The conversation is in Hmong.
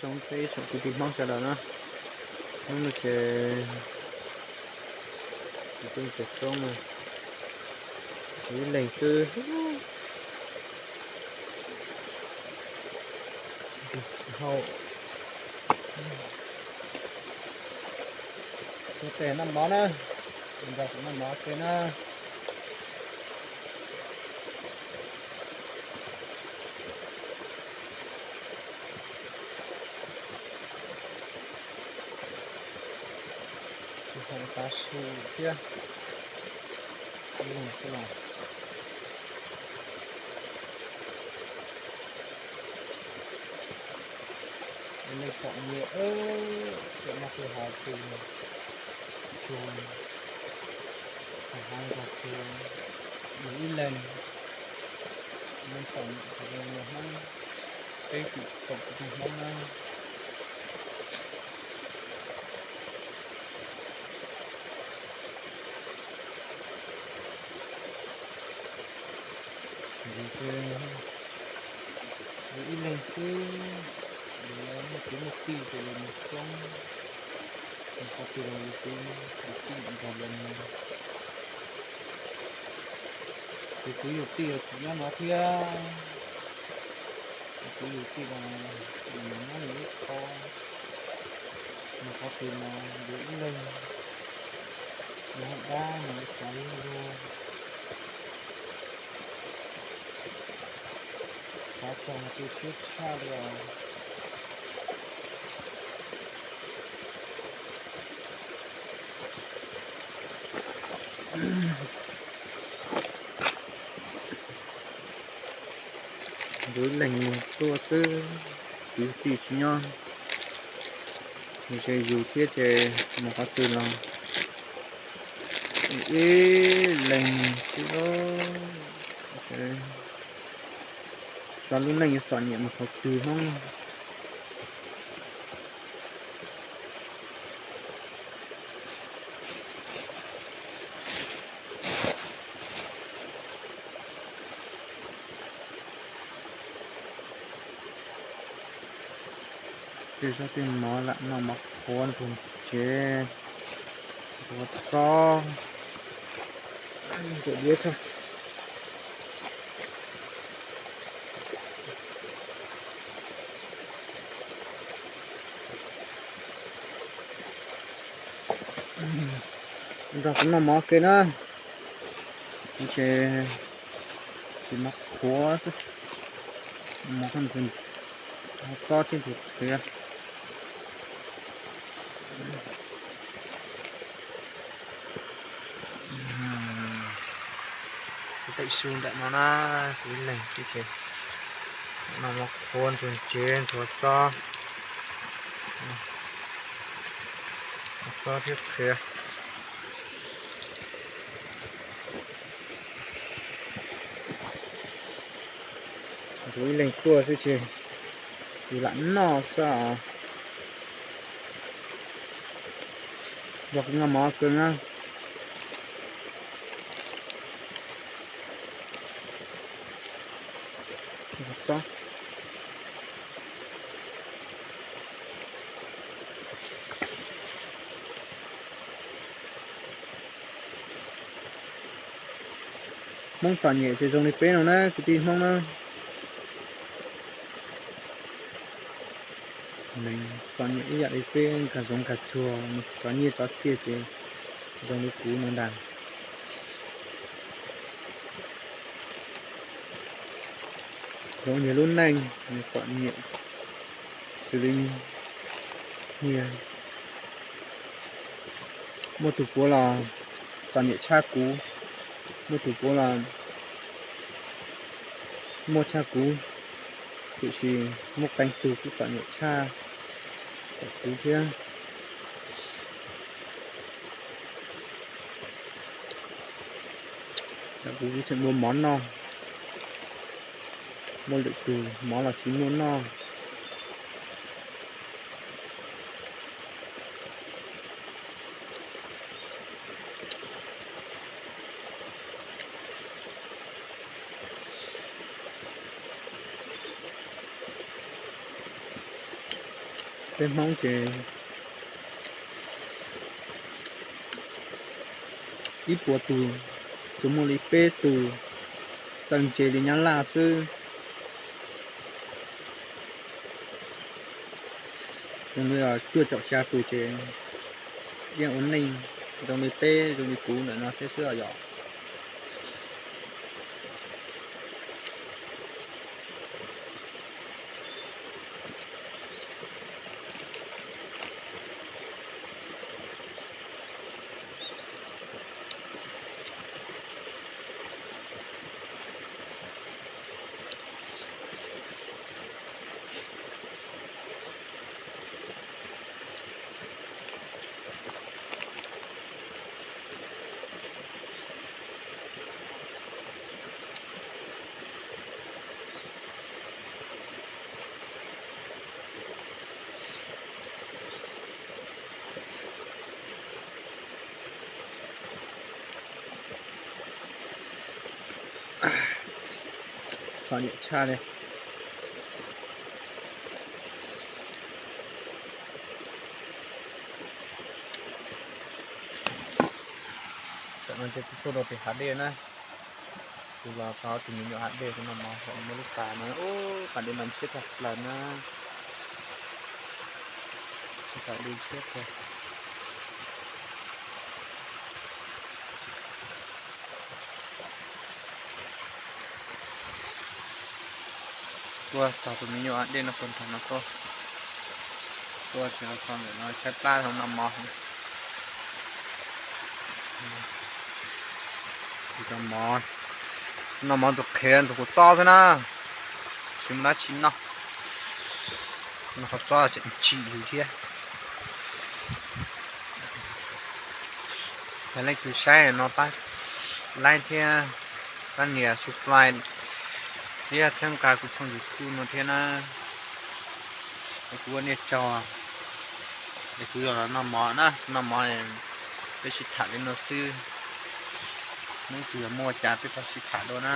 Zoo peb tsoom kwv tij Hmoob sawv daws na, hnub no ces kuv tuaj cog roob na, kuv ib leeg xwb. Hau, ua tes noj mov na, nrog kuv noj mov ua ke na. Tsis hais tav su thiab, ib leeg xwb los nej txom nyem, txawm noj twg haus twg, tsuag, haus haus nrog tsuag, yus ib leeg, nej txom nyem rau Hmoob, peb tsoom kwv tij Hmoob na. Yus ces yus ib leeg xwb, yus muaj kwv muaj tij ces yus mus coob, mus qhov twg los yus kwv yus tij nrog lawv mus. Yus kwv yus tij los tsis nyob no thiab, yus kwv yus tij los yus mus nyob yus ib qho, mus qhov twg los yus ib leeg, mus hauv dab mus ib qho ib leeg. Xav txog mas tu siab tshaj li os. Yus ib leeg mus tuaj xwb, kwv tij tsis nyob, ntshe yus thiab ces mus qhov twg los ib leeg xwb. Xyov lub neej yuav txom nyem mus thaum twg Hmoob. Tej zaub tej mov lam noj mov qhuav ntxuag tsev, ntxuag txob, ntxuag diab tag. Nrog kuv noj mov ua ke na, ces tis mov qhuav xwb, mov qhuav ntxuag, txob thiab ntxuag qhiav. Kuv teem su ntawm no na, kuv ib leeg xwb ces noj mov qhuav ntxuag tsev ntxuag txob, txob thiab qhiav. Kuv ib leeg tuaj xwb ces kuv lam noj xwb os. Nrog kuv noj mov kawg na. Hmoob txom nyem ces zoo li peb no na kwv tij Hmoob na. Neeg txom nyem ib yam li peb nkag zoov nkag tsuag mus txog nyiaj txog txiaj ces zoo li kuv no ntag. Zoo yog lub neej nws txom nyem xws li nyiaj. Muaj tus puav los txom nyem tshaj kuv, muaj tus puav los muaj tshaj kuv, tiam sis muaj qee tug kuj txom nyem tshaj kuv thiab. Kuv tseem muaj mov noj, muaj lwm tus mov los tsis muaj noj. Peb Hmoob ces ib puas tus, tsuas muaj li peb tus txawj ntse li Nyab Laj xwb. Zoo li cuaj caum xya tus ces yeej ua neej zoo li peb zoo li kuv ntawm no thiab xwb os yom. Txom nyem tshaj li. Tam no ces kuv tuaj rau pem hav dej na. Kuv los tau tus me nyuam hav dej, kuv noj mov, muaj lub pas no, pas dej mas ntshiab tshaj plaws na. Pas dej ntshiab kawg. Tuaj txog tus me nyuam hav dej no puag nrag no tuaj. Tuaj tsis tau txog ntawm no tshaib plab tau noj mov. Noj mov, noj mov ntxuag qhiav ntxuag kua txob xwb na, tsis muaj dab tsi noj. Noj kua txob tseem tsim yus thiab. Yog leej twg saib no pab like thiab pab nias subscribe thiab txhawb nqa kuv tshooj YouTube no thiab na. Es kuv ua nej tsaug, es kuv yuav los noj mov na, noj mov peb sib tham li no xwb. Hnub twg yog muaj cas peb rov sib tham dua na.